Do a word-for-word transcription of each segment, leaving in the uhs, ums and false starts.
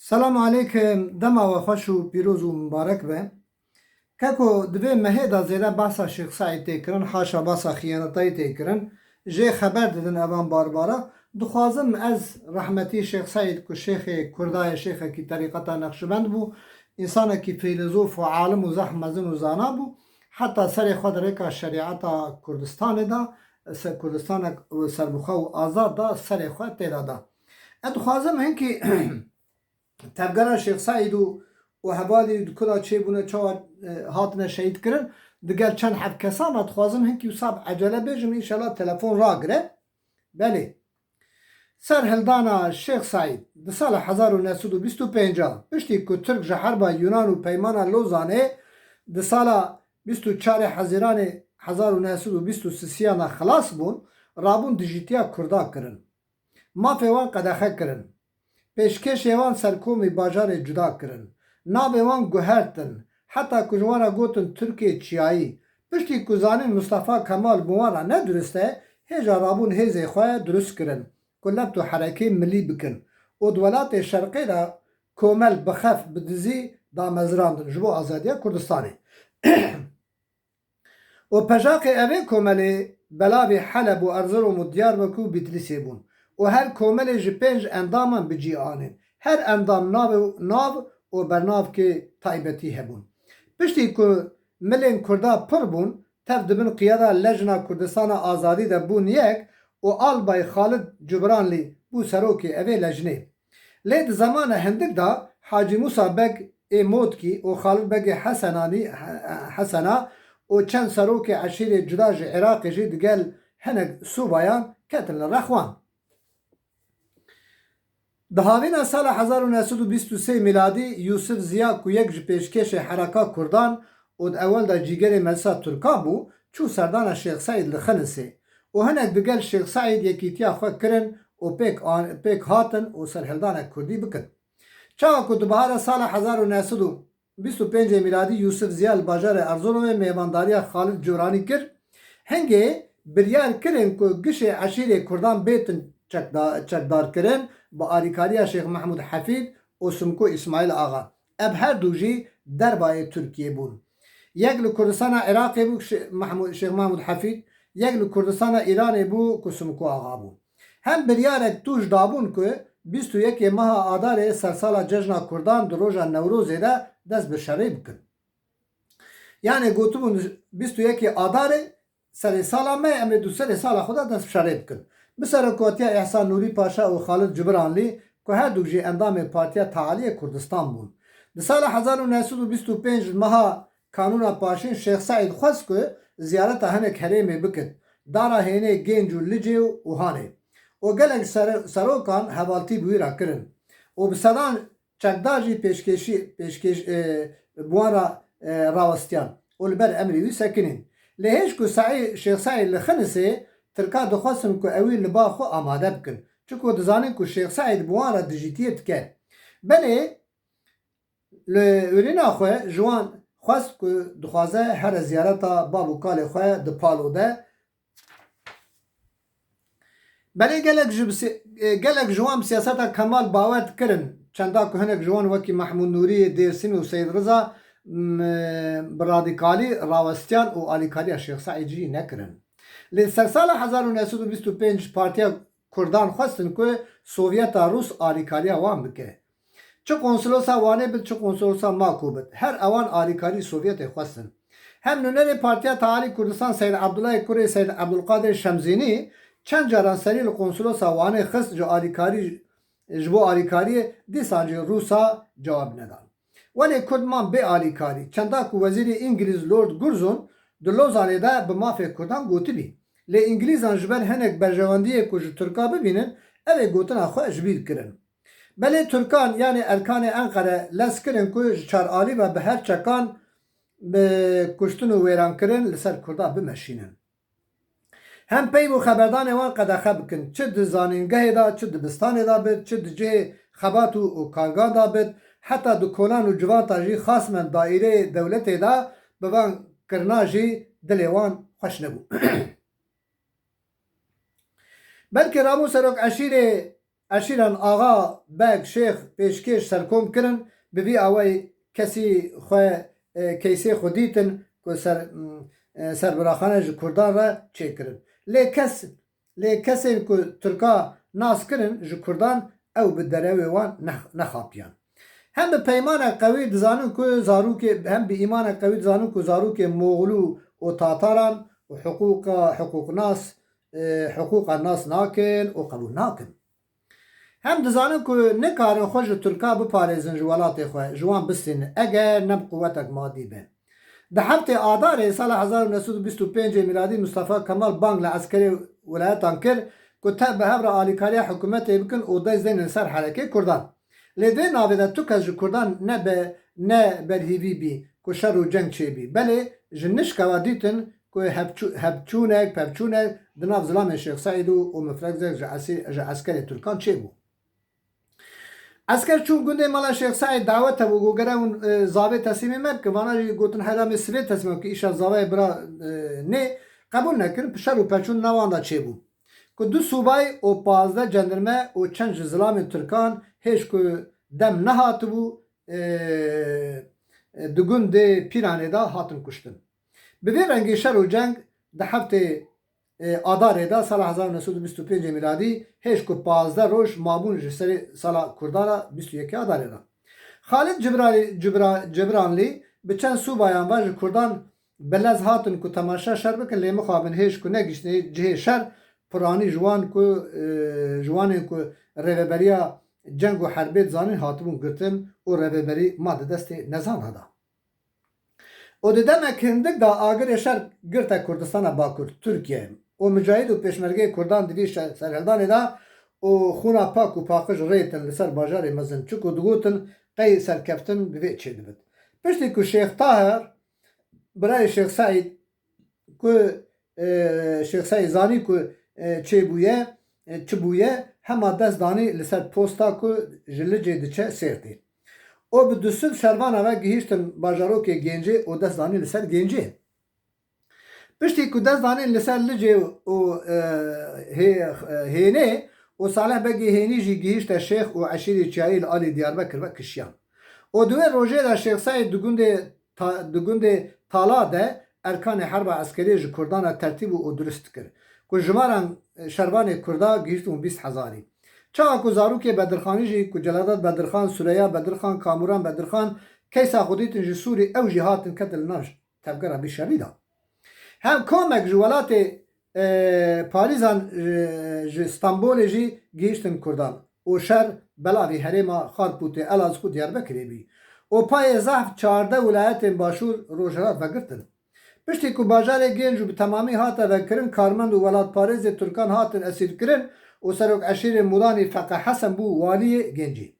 Selam aleykum, dema we xweş û pîroz û mibarek be. Keko, di vê mehê de zêde behsa Şêx Seîd tê kirin, haşa behsa xiyanetayî tê kirin. Jê xeber didin evan barbara. Dixwazim ez rehmetî Şêx Seîd ku şêxê Kurda ye, şêxekî terîqeta Neqşibend bû, însanekî feylezof û alim û zehf mezin û zana bû. Heta serê xwe di rêka şerîeta Kurdistanê de, se-, Kurdistanek serbixwe û azad de serê xwe tê de da. Ez dixwazim hinkî tevgera Şêx Seîd û, û hevalî di ku de çêbûne, çawa, e, hatine şehîd kirin, digel çend heb kesan re dixwazim hinkî wisa bi ecele bêjim, înşallah telefon ragire. Belê. Serhildana Şêx Seîd di sala hezar û neh sed û bîst û pênc a, piştî ku Tirk ji herba Yunan û peymana Lozanê di sala bîst û çarê Hezîranê hezar û neh sed û bîst û sisiyan de xilas bûn, rabûn dijîtiya Kurda kirin. Mafê wan qedexe kirin. Pêşkêşê wan serkomî bajarê cuda kirin. Navê wan guhertin. Heta ku ji wan re gotin Tirkê çiyayî. Piştî ku zanîn Mustafa Kemal bi wan re ne durist e, hêja rabûn hêzê xwe durist kirin ku lebt û herekê milî bikin û di welatê şerqê de komel bi xef, bi dizî damezirandin ji bo azadiya Kurdistanê. Û pejaxê evê komelê belavê Heleb û Erzirom û Diyarbekir û Bîtlîsê bûn û her komelê ji pênc endaman bi cî anên. Her endam navê, nav û bernavkê taybetî hebûn. Piştî ku milên Kurda pir bûn, tev di bin qiyada Lejna Kurdistana Azadî de bûn yek û Albay Xalid Cubranlî bû serokê evê lejnê. Lê di zemana hindik de Hacî Musa Beg ê Motkî û Xalid Begê Hesenanî, He-, Hesena û çend serokê eşîrê cuda ji Iraqê jî digel hinek sûbayan ketin li rex wan. Di havîna sala hezar û neh sed û bîst û sê mîladî Yûsif Ziya ku yek ji pêşkêşê hereka Kurdan û di ewel de cîgerê Meclisa Tirkan bû, çû serdana Şêx Seîd li Xinisê û hinek digel Şêx Seîd yekîtiya xwe kirin û pêk an-, pêk hatin û serhildanek Kurdî bikin. Çawa ku di bihara sala hezar û neh sed û bîst û pêncê mîladî Yûsif Ziya li bajarê Erziromê mêvandariya Xalid Cûranî kir, hingê biryar kirin ku gişê eşîrê Kurdan bêtin çekda-, çekdarkirin bi alîkariya Şêx Mehmûd Hefîd û Simko Îsmaîl Axa. Ev her du jî derbayê Tirkiyê bûn. Yek li Kurdistana Iraqê bû, Şê-, Mehmûd, Şêx Mehmûd Hefîd, yek li Kurdistana Îranê bû ku Simko Axa bû. Hem biryarek tûj dabûn ku bîst û yekê meha Adarê sersala cejna Kurdan di roja Newrozê de dest bi şerê bikin. Yanê gotibûn bîst û yekê Adarê serê sala me, em ê di serê sala xwe de dest bi şerê bikin. Bi serokotiya Îhsan Nûrî Paşa û Xalid Cibranlî ku her du jî endamê Partiya Tealiyê Kurdistan bûn. Di sala hezar û neh sed û bîst û pênc meha Kanûna Paşîn Şêx Seîd xwest ku ziyareta hinek herêmê bikit, dara hênê Gênc û Licê û Hanê û gelek ser-, serokan hevaltî bi wî re kirin û bi sedan çekdar jî pêşkêşî, pêşkêş, e, bi wan re, e, rawestiyan û li ber emrê wî sekinîn. Lê hêj ku Seî-, Şêx Seîd li Xinisê, Tirka dixwestin ku ewî li ba xwe amade bikin. Çunku dizanin ku Şêx Seîd bi wan re dijîtiyê dike. Belê li wêrîna xwe ji wan xwest ku dixwaze here ziyareta bav û kalê xwe di Palo de. Belê gelek ji bi si-, e, gelek ji wan bi siyaseta Kemal bawer dikirin. Çenda ku hinek ji wan wekî Mehmûd Nûrî yê Dêrsimî û Seyîd Riza, m, bi radikalî rawestiyan û alîkariya Şêx Seîd jî nekirin. Lê sersala hezar û neh sed û bîst û pênc Partiya Kurdan xwestin ku Sovyeta Rûs alîkariya wan bike. Çi Konsulosa Wanê bit, çi Konsulosa Mako bit, her ewan alîkarî Sovyetê xwestin. Hem nûnerê Partiya Tealî Kurdistan Seyd Ebdullahê kurê Seyd Ebdulqadirê Şemzînî çend caran serî li Konsulosa Wanê xist ji alîkarî, ji bo alîkariyê, dîsan jî Rûsa cewab nedan. Welê Kurd man bê alîkarî. Çenda ku Wezîrê Îngilîz Lord Curzon di Lozanê de bi mafê Kurdan gotibî. Lê Îngilîzan ji ber hinek berjewendiyê ku ji Tirka bibînin, ev ê gotina xwe ji bîr kirin. Belê Tirkan, yanî erkanê Enqere lez kirin ku ji çar alî ve bi her çekan bi kuştin û wêrankirin li ser Kurda bimeşînin. Hem peyv û xeberdanê wan qedexe bikin, çi di zanîngehê de, çi dibistanê de bit, çi di cihê xebat û, û kargan de bit, heta di kolan û civata jî xasmen daîreyê dewletê de bi van kirina jî dilê wan xweş nebû. Belkî Ramo serok eşîrê eşîran axa, beg, şêx, pêşkêş, serkom kirin, bi vî awayî kesî xwe, e, keysê xwe dîtin ku ser, e, serbiraxane ji kurdan re çêkirin. Lê kes, lê kesên ku tirka nas kirin ji kurdan, ew bi derewê wan ne-, nexapiyan. Hem bi peymanek qewî dizanin ku zarokê, hem bi îmanek qewî dizanin ku zarokê Moxlû û Tataran û hiqûqa, hiqûqnas, e, hiqûqa nas nakin û qebûl nakin. Hem dizanin ku nikarin xwe ji Tirka biparêzin, ji welatê xwe ji wan bistînin, eger ne bi quwetek madî be. Di heftê Adarê sala hezar û neh sed û bîst û pêncê mîladî Mustafa Kemal bang li eskerê welayetan kir ku tev bi hev re alîkariya hikûmetê bikin û dest dênin ser herekê kurdan. Lê di vê navê de tu kes ji kurdan ne be, ne berhîvî bî ku şer û ceng çêbî. Belê ji nişka ve dîtin ku hevçû-, hevçûnek, pevçûnek di nav zilamê Şêx Seîd û, û mifrezek ji esî-, ji eskerê Tirkan çêbû. Esker çûn gundê mala Şêx Seîd, dawet hebû, got, gere hûn, e, zavê teslîmê me bikin. Vana jî gotin, hera me sivê teslîm bikin, îşa zavayê bira, e, nê, qebûl nekirin, şer û pevçûn nav wan de çêbû. Ku du subay û pazdeh cendirme û çend ji zilamên Tirkan hêj ku dem nehatibû, e, e, di gundê Pîranê de hatin kuştin. Bi vê rengî şer û ceng di heftê, e, Adarê de sala hezar û neh sed û bîst û pêncê mîladî hêj ku pazdeh roj mabûn ji serê sala kurdan re bîst û yekê Adarê de. Xalid Cibralî, Cibra-, Cibranlî bi çend subayan ve ji kurdan bi lez hatin ku temaşa şer bikin, lê mixabin hêj ku negihiştin cihê şer, piranî ji wan ku, e, ji wan ên ku rêveberiya ceng û herbê dizanin hatibûn girtin û rêveberî ma di destê nezana de. Û di demek hindik de agirê şer girte Kurdistana Bakur, Tirkiye, û micahid û pêşmergeyê kurdan di vî şe-, serhildanê de û xûna pak û paqij rêtin li ser bajarê mezin, çi ku digotin qey serkeftin bi vê çêdibit. Piştî ku Şêx Tahir, birayê Şêx Seîd, ku, e, Şêx Seîd zanî ku, e, çêbûye, e, çi bûye, hema dest danî li ser posta ku ji Licê diçe Sêrtê. Û bi du sed şervana ve gihîştin bajarokê Gencê û dest danî li ser Gencê. Piştî ku dest danîn li ser Licê û, e, hê-, e, Hênê û Salih Begê Hênî jî gihîşte şêx û eşîrê Çiyayê li alî Diyarbekir ve kişiyan. Û di wê rojê de Şêx Seîd di gundê Ta-, di gundê Tala de erkanê herba eskeriyê ji kurdan re tertîb û, û durist dikir. Ku jimaran, e, şervanê kurda gihîştibûn bîst hezarî. Çawa ku zarokê Bedirxanî jî, ku Celadet Bedirxan, Sureya Bedirxan, Kamuran Bedirxan keysa xwe dîtin ji Sûrî, ew jî hatin ketin li nav tevgera Bîşevî de. Hem komek ji welatê, e, Parîzan, e, ji Stenbolê jî gihîştin kurdan û şer belavî herêma Xarpûtê, Elazığ û Diyarbekirê bî û payê zehf çardeh wilayetên Başûr Rojhilat vegirtin. Piştî ku bajarê Gêncû bi temamî hate vekirin, karmend û welatparêzê Tirkan hatin esîrkirin û serok eşîrê Mudanî Feqe Hesen bû waliyê Gêncî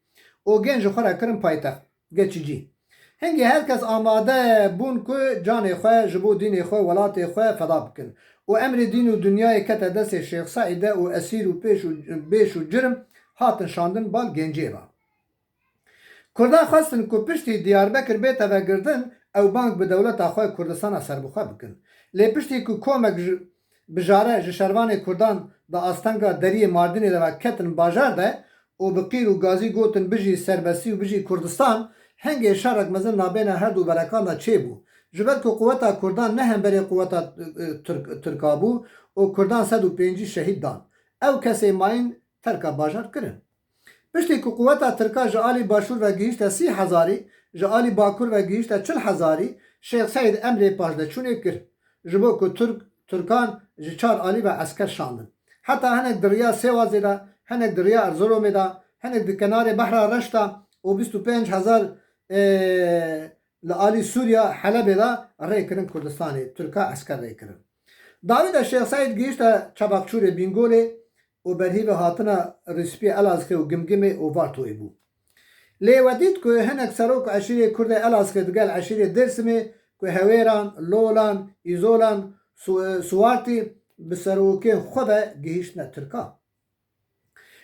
û Gênc ji xwe re kirin paytext. Geçici. Hingê her kes amade bûn ku canê xwe ji bo dînê xwe, welatê xwe feda bikin. Û emrê dîn û dinyayê kete destê Şêx Seîde û esîr û pêş û, bêş û cirm hatin şandin bal Gencê ve. Kurdan xwestin ku piştî Diyarbekir bête vegirdin, ew bang bi dewleta xwe Kurdistana serbixwe bikin. Lê piştî ku komek ji, bijare ji şervanê Kurdan di astenga deriyê Mardinê de ve ketin bajar de, û bi qîr û gazî gotin, "Bijî serbestî û bijî Kurdistan", hingê şerek mezin nabêna her du berekan de çêbû. Ji ber ku quweta Kurdan ne hemberê quweta, e, Tirk-, Tirka bû û Kurdan sed û pêncî şehîd dan. Ew kesê mayîn terka bajar kirin. Piştî ku quweta Tirka ji alî Başûr ve gihîşte sî hezarî, ji alî Bakur ve gihîşte çil hezarî, Şêx Seîd emrê paşdeçûnê kir. Ji bo ku Tirk, Tirkan ji çar alî ve esker şandin. Heta hinek di riya Sêwazê de, hinek di riya Erzurumê de, hinek di kenarê Behra Reş de û bîst û pênc hezar, e, li alî Sûriya Helebê de rê kirin Kurdistanê, Tirka esker rê kirin. Dawî de Şêx Seîd gihîşte Çebexçûrê Bîngolê û berhîvê hatina Rîspiyê Elazığê û Gimgimê û Vartoyê bû. Lê we dît ku hinek serok û eşîrê Kurdê Elazığê digel eşîrê Dêrsimê ku Hewêran, Lolan, Îzolan, Su-, Suwartî bi serokên xwe ve gihîştine Tirka.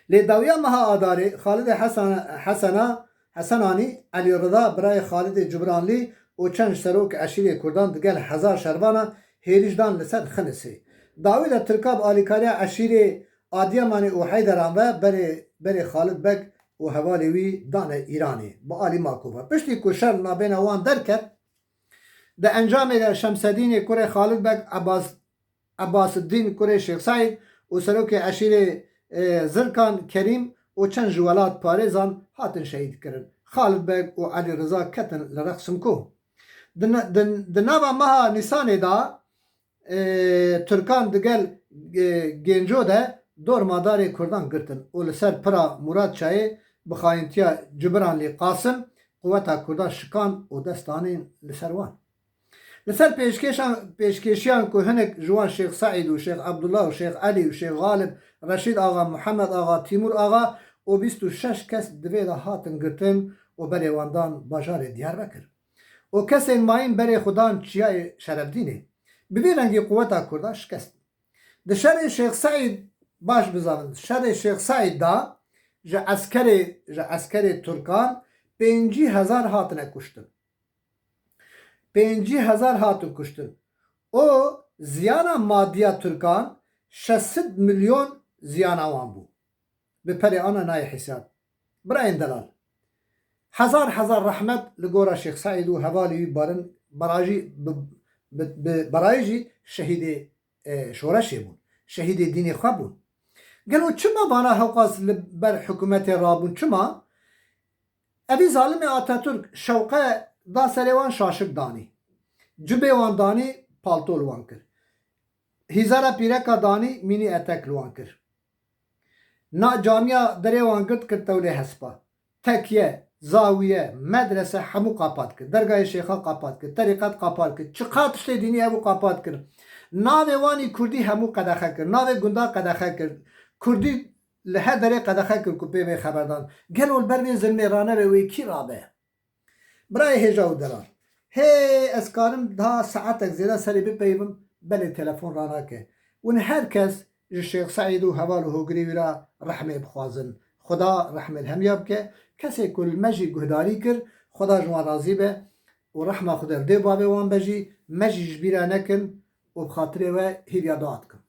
Lê dawiya meha Adarê Xalidê Hesen-, Hesena, Hesenanî, Elî Rida, birayê Xalidê Cibranlî û çend serok eşîrê Kurdan digel hezar şervana hêrîş dan li ser Xinisê. Dawî de Tirka bi alîkariya eşîrê Adiyamanê û Heyderan ve berê, berê Xalid Beg û hevalê wî dane Îranê, bi alî Makova. Piştî ku şer nabêna wan derket, di encamê de Şemsedînê kurê Xalid Beg, Ebas, Ebasiddîn kurê Şêx Seîd û serokê eşîrê, e, Zirkan Kerîm û çend ji welat parêzan hatin şehîd kirin. Xalid Beg û Elî Riza ketin li rex Simko. Di na-, di, di nava meha Nîsanê de, e, Tirkan digel, e, Gênco de dor madarê Kurdan girtin û li ser pira Murat Çayê bi xayintiya Cibranlî Qasim quweta Kurdan şikan û dest danîn li ser wan. Li ser pêşkêşan, pêşkêşiyan ku hinek ji wan Şêx Seîd û Şêx Ebdullah û Şêx Elî û Şêx Xalib, Reşîd Axa, Muhammed Axa, Tîmur Axa û bîst û şeş kes di vê de hatin girtin û berê wan dan bajarê Diyarbekir. û kesên mayîn berê xwe dan çiyayê Şerefdînê. Bi vî rengî quweta Kurda şikest. Di şerê Şêx Seîd, baş bizanîn, şerê Şêx Seîd de ji eskerê, ji eskerê Tirkan pêncî hezar hatine kuştin. Pêncî hezar hatin kuştin. Û ziyana madî ya Tirkan şeş sed milyon ziyana wan bû. Bi perê ana nayê hesab. Birayên delal. Hezar hezar rehmet li gora Şêx Seîd û hevalê wî barin, barajî bi, bi, bi barayê jî şehîdê, e, şoreşê bûn. Şehîdê dînê xwe bûn. Gelo çima vana hewqas li ber hikûmetê rabûn? Çima? Evî zalimê Atatürk şewqe da serê wan, şaşik danî. Cibê wan danî, palto li wan kir. Hîzara pîreka danî, mînî etek li wan kir. Na camiya derê wan girt, kir tewlê hespa. Tekiye, zawiye, medrese hemû qapat kir. Dergahê şêxa qapat kir. Terîqet qapat kir. Çiqa tiştê dînî hebû qapat kir. Navê wanî kurdî hemû qedexe kir. Navê gunda qedexe kir. Kurdî li her derê qedexe kir ku pê bê xeberdan. Gelo li ber vê zilmê ranebe, wê kî rabe? Birayê hêja û delal. Hê ez karim daha saetek zêde serê bipeyivim, belê telefon ranake. Hûn her kes ji Şêx Seîd û heval û hogirê wî re rehmê bixwazin. Xuda rehmê li hemiya bike. Kesê ku li me jî guhdarî kir, Xuda ji wan razî be û rehma Xuda li dê û bavê wan be jî, me jî ji bîra nekin û bi xatirê we hîviya dua dikim.